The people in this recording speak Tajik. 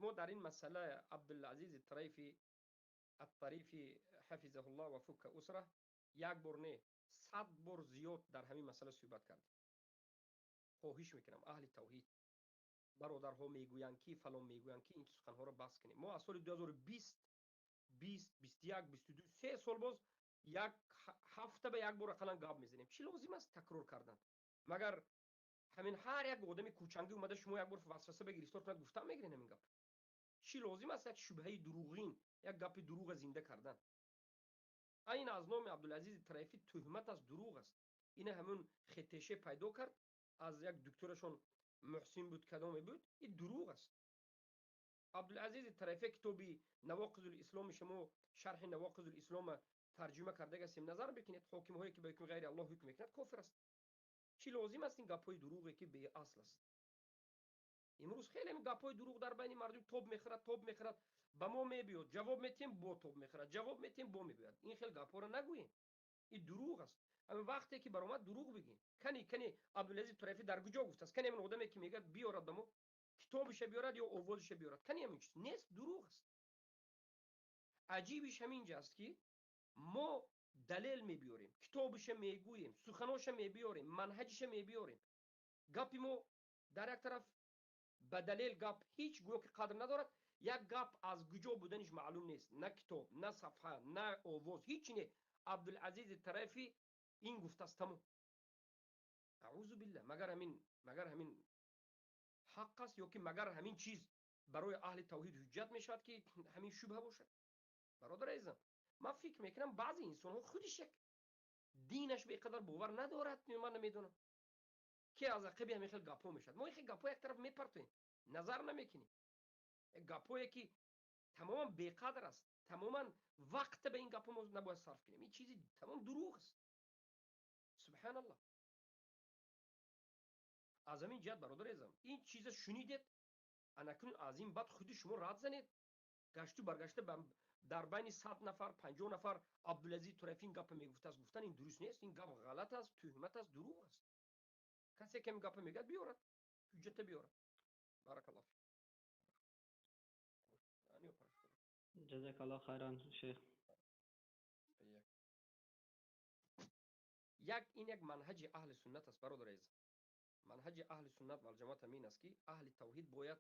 Мо дар ин масъала Абдулазиз Тарифӣ ат-Тарифӣ ҳафизаҳуллоҳ ва фукка усраҳ як бор не, 100 бор зиёд дар ҳамин масъала суҳбат кардем. Хоҳиш мекунам аҳли тавҳид, бародарҳо мегӯянд ки фалон мегӯянд ки ин суханҳоро бас кунем. Мо аз соли 2020, 20, 21, 22, се сол боз як ҳафта ба як бор ақаллан гап мезанем. Чӣ лозим аст такрор кардан? Магар ҳамин ҳар як одами кӯчангӣ омада шумо як бор васваса ба гирифтор кунад, гуфтан мегиред ҳамин гап? Чӣ лозим аст як шубҳаи дурӯғин, як гапи дурӯға зинда кардан? Айн аз номи Абдулазизи Тарафӣ туҳмат аст, дурӯғ аст. Ина ҳамун хетеше пайдо кард, аз як дукторашон Муҳсин буд, кадоме буд, ин дурӯғ аст. Абдулазизи Тарафӣ китоби Навоқизул Исломи шумо шарҳи Навоқизул Ислома тарҷума кардагастем, назар бикунед, ҳокимҳое ки ба ҳукми ғайри Аллоҳ ҳукм мекунад, кофир аст. Чӣ лозим аст ин гапҳои дурӯғе ки беасл аст? Имрӯз хеле ин гапҳои дурӯғ дар байни мардум тоб мехӯрад, тоб мехӯрад, ба мо мебиёд, ҷавоб метиҳем, бо тоб мехӯрад, ҷавоб метиҳем, бо мебиёд. Ин хел гапҳоро нагӯем. Ин дурӯғ аст. Ҳамин вақте ки баромад дурӯғ бигӯем. Кани, кани Абдулазиз Тарафӣ дар куҷо гуфтааст? Кани ҳамин одаме ки мегӯяд биёрад ба мо, китобиша биёрад ё овозиша биёрад. Кани ҳамин чиз нест, дурӯғ аст. Аҷибиш ҳамин ҷо аст ки мо далел мебиёрем, китобиша мегӯем, суханоша мебиёрем, манҳаҷиша мебиёрем. Гапи мо дар як тараф ба далел гап ҳеҷ гӯё ки қадр надорад, як гап аз куҷо буданиш маълум нест, на китоб, на сафҳа, на овоз, ҳеҷ не. Абдулазизи Тарафӣ ин гуфтааст, тамом. Аузу биллаҳ, магар ҳамин ҳақ аст ё ки магар ҳамин чиз барои аҳли тавҳид ҳуҷҷат мешавад ки ҳамин шубҳа бошад? Бародар азизам, ман фикр мекунам баъзе инсонҳо худиш як динаш ба ин қадар бовар надорад, ман намедонам ки аз ақиби ҳамин хел гапҳо мешавад. Мо ин хел гапҳо як тараф мепартоем, назар намекунем. Як гапҳое ки тамоман беқадр аст, тамоман вақт ба ин гапҳо мо набояд сарф кунем. Ин чизи тамом дурӯғ аст. Субҳаналлоҳ. Аз ҳамин ҷиҳат бародар азизам, ин чиза шунидед, анакун аз ин баъд худи шумо рад занед. Гашту баргашта дар байни 100 нафар, 50 нафар Абдулазиз Тарафӣ ин гапа мегуфтааст, гуфтан ин дуруст нест, ин гап ғалат аст, туҳмат аст, дурӯғ аст. Касе ки ин гапа мегӯяд биёрад, ҳуҷҷата биёрад. Баракаллоҳ фик. Ҷазакаллоҳ хайран шейх. Як ин як манҳаҷи аҳли суннат аст бародар азиз. Манҳаҷи аҳли суннат вал ҷамоат ҳамин аст ки аҳли тавҳид бояд